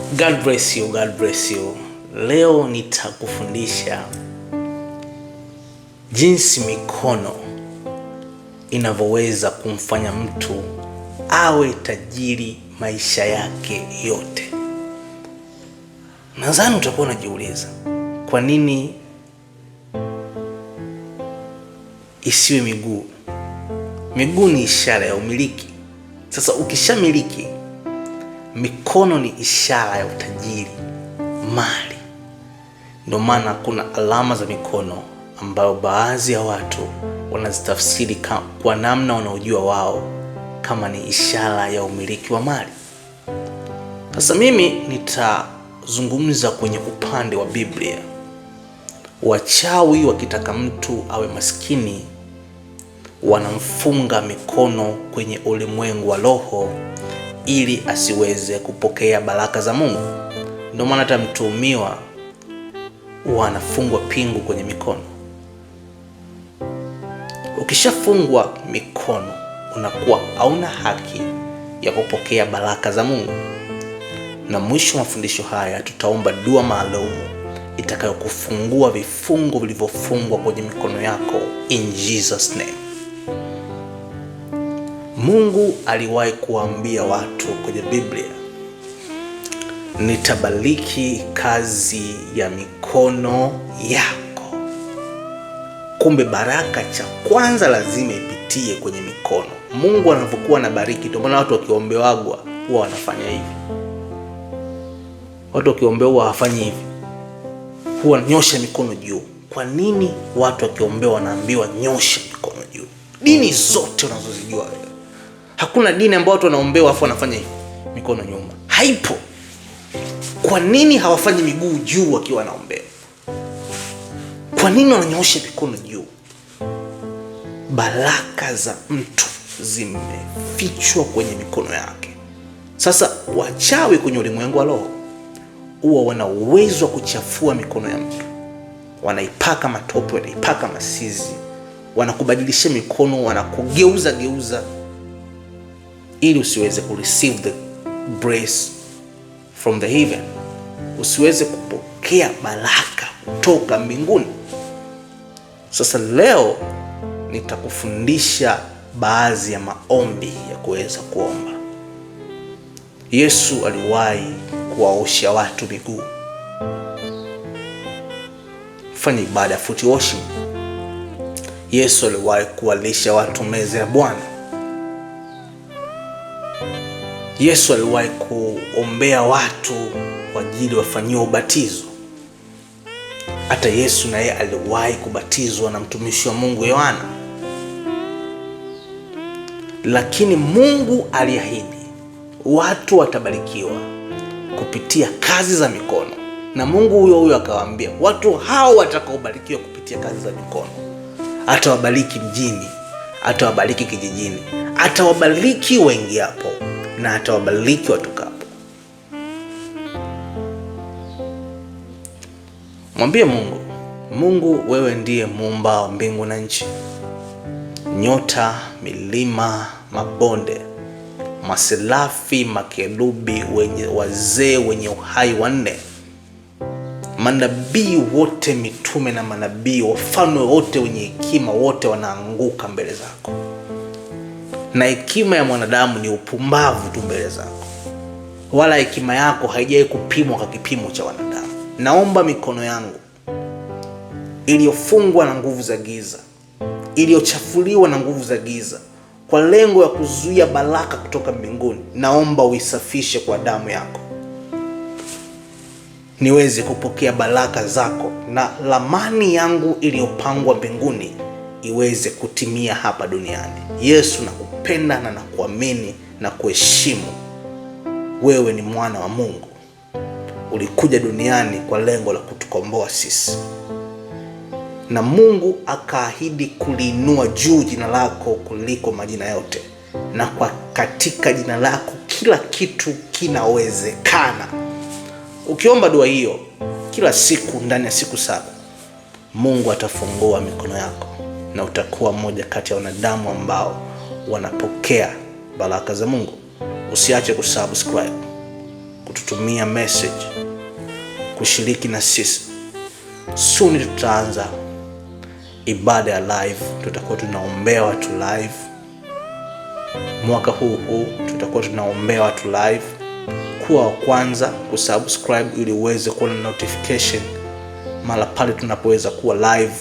God bless you, God bless you. Leo nitakufundisha jinsi mikono inavyoweza kumfanya mtu awe tajiri maisha yake yote. Nadhani utakuwa unajiuliza kwa nini isiwe miguu? Miguu ni ishara ya umiliki. Sasa ukishamiliki, mikono ni ishara ya utajiri, mali. Ndio maana kuna alama za mikono ambayo baadhi ya watu wanazitafsiri kwa namna wanaojua wao kama ni ishara ya umiliki wa mali. Sasa mimi nitazungumza kwenye upande wa Biblia. Wachawi wakitaka mtu awe maskini wanamfunga mikono kwenye ulimwengu wa roho ili asiweze kupokea baraka za Mungu. Ndio maana hata mtuhumiwa huwa anafungwa pingu kwenye mikono. Ukishafungwa mikono unakuwa hauna haki ya kupokea baraka za Mungu. Na mwisho wa mafundisho haya tutaomba dua maalum itakayokufungua vifungo vilivyofungwa kwenye mikono yako in Jesus name. Mungu aliwahi kuwaambia watu kwenye Biblia, nitabariki kazi ya mikono yako. Kumbe baraka cha kwanza lazima ipitie kwenye mikono. Mungu anavyokuwa anabariki, ndio maana watu wakiombewagwa huwa wanafanya hivi. Watu wakiombewa huwa hawafanyi hivi, huwa nyosha mikono juu. Kwa nini watu wakiombewa wanaambiwa nyosha mikono juu? Dini zote unazozijua wewe, hakuna dini ambayo watu wanaombewa afu wanafanya hivi mikono nyuma, haipo. Kwa nini hawafanyi miguu juu wakiwa wanaombewa? Kwa nini wananyoosha mikono juu? Baraka za mtu zimefichwa kwenye mikono yake. Sasa wachawi kwenye ulimwengu wa roho huwa wana uwezo wa kuchafua mikono ya mtu, wanaipaka matope, wanaipaka masizi, wanakubadilisha mikono, wanakugeuza geuza ili usiweze ku receive the grace from the heaven, usiweze kupokea baraka kutoka mbinguni. Sasa leo nitakufundisha baadhi ya maombi ya kuweza kuomba. Yesu aliwahi kuwaosha watu miguu, fanya ibada ya foot washing. Yesu aliwahi kuwalisha watu meza ya Bwana. Yesu aliwahi kuombea watu kwa ajili wafanyiwe ubatizo. Hata Yesu na yeye aliwahi kubatizwa na mtumishi wa Mungu Yohana. Lakini Mungu aliahidi watu watabarikiwa kupitia kazi za mikono, na Mungu huyo huyo akawaambia watu hao watakaobarikiwa kupitia kazi za mikono, atawabariki mjini, atawabariki kijijini, atawabariki waingiapo na atawabariki watokapo. Mwambie Mungu, Mungu wewe ndiye muumba wa mbingu na nchi, nyota, milima, mabonde, maselafi, makerubi, wenye wazee wenye uhai wanne, manabii wote, mitume na manabii, wafalme wote wenye hekima, wote wanaanguka mbele zako, na hekima ya mwanadamu ni upumbavu tu mbele zako, wala hekima yako haijawahi kupimwa kwa kipimo cha wanadamu. Naomba mikono yangu iliyofungwa na nguvu za giza, iliyochafuliwa na nguvu za giza kwa lengo ya kuzuia baraka kutoka mbinguni, naomba uisafishe kwa damu yako, niweze kupokea baraka zako na lamani yangu iliyopangwa mbinguni iweze kutimia hapa duniani. Yesu, nakupenda na nakuamini na kuheshimu. Wewe ni mwana wa Mungu, ulikuja duniani kwa lengo la kutukomboa sisi, na Mungu akaahidi kuliinua juu jina lako kuliko majina yote, na kwa katika jina lako kila kitu kinawezekana. Ukiomba dua hiyo kila siku ndani ya siku 7, Mungu atafungua mikono yako na utakuwa mmoja kati ya wanadamu ambao wanapokea baraka za Mungu. Usiache kusubscribe, kututumia message, kushiriki na sisi. Soon tutaanza ibada ya live, tutakuwa tunaombea watu live. Mwaka huu huu tutakuwa tunaombea watu live. Kuwa wa kwanza kusubscribe ili uweze kuona notification mara pale tunapoweza kuwa live.